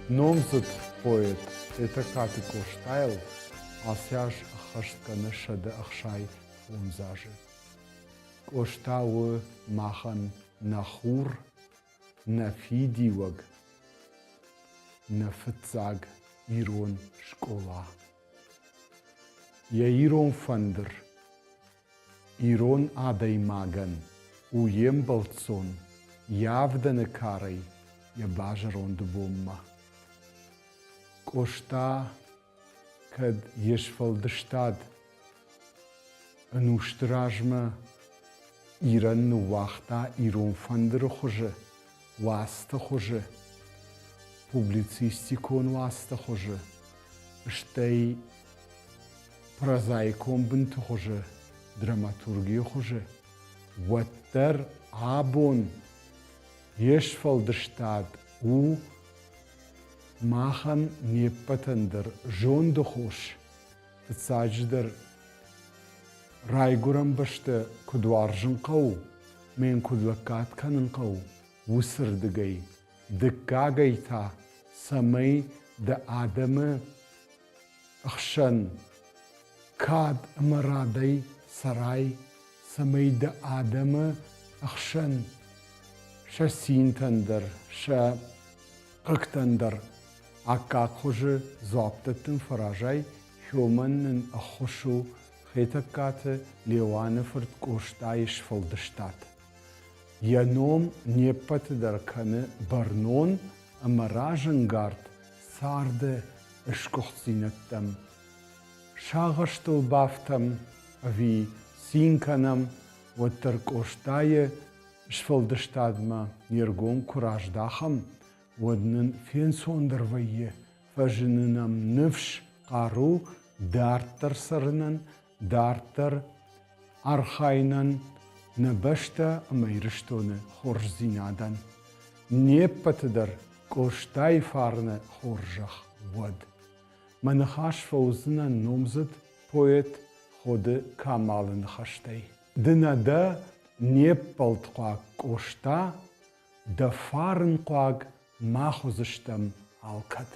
Номдзыд поэт Хетӕгкаты Къостайыл ацы аз ӕххӕст кӕны 165 азы. Къоста у махӕн нӕ хур, нӕ фидиуӕг, нӕ фыццаг ирон скъола. Йӕ ирон фӕндыр ирон адӕймагӕн у йе мбӕлццон йӕ авдӕны карӕй йӕ базӕронды бонмӕ. Къоста кӕд йе сфӕлдыстад ӕнусты размӕ Ирӕн ныууагъта ирон фӕндыры хуызы, уацты хуызы, публицистикон уацты хуызы, стӕй прозаикон бынты хуызы, драматургийы хуызы, уӕддӕр абон йе сфӕлдыстад у махӕн не ппӕтӕн дӕр зонды хос, фыццаджыдӕр райгуырӕн бӕстӕ куыд уарзын хъӕуы, мӕ йын куыд лӕггад кӕнын хъӕуы, уыцырдыгӕй. Дыккагӕй та, цӕмӕй дӕ адӕмы хсӕн кад ӕмӕ радӕй цӕрай, цӕмӕй дӕ адӕмы хсӕн сӕ цинтӕн дӕр, сӕ хъыгтӕн дӕр аккаг хуызы дзуапп дӕттын фӕразай, уымӕн нын ӕххуыс у Хетӕгкаты Леуаны фырт Къостайы сфӕлдыстад. Йӕ ном не ппӕты дӕр кӕны бӕрнон ӕмӕ разӕнгард царды сгуыхтдзинӕдтӕм. Сагъӕстыл бафтӕм ӕви цин кӕнӕм, уӕддӕр Къостайы сфӕлдыстадмӕ не ргом куы раздахӕм, уӕд нын фенцондӕр вӕййы, фӕзыны нӕм ныфс, хъару дарддӕр цӕрынӕн, дарддӕр архайынӕн нӕ бӕстӕ ӕмӕ Ирыстоны хорздзинадӕн. Не ппӕты дӕр Къостайы фарны хорзӕх уӕд. Мӕ ныхас фӕуыдзынӕн номдзыд поэт Ходы Камалы ныхӕстӕй. Ды нӕ дӕ не ппӕлдхъуаг Къоста, дӕ фарнхъуаг мах уыдзыстӕм алкӕд.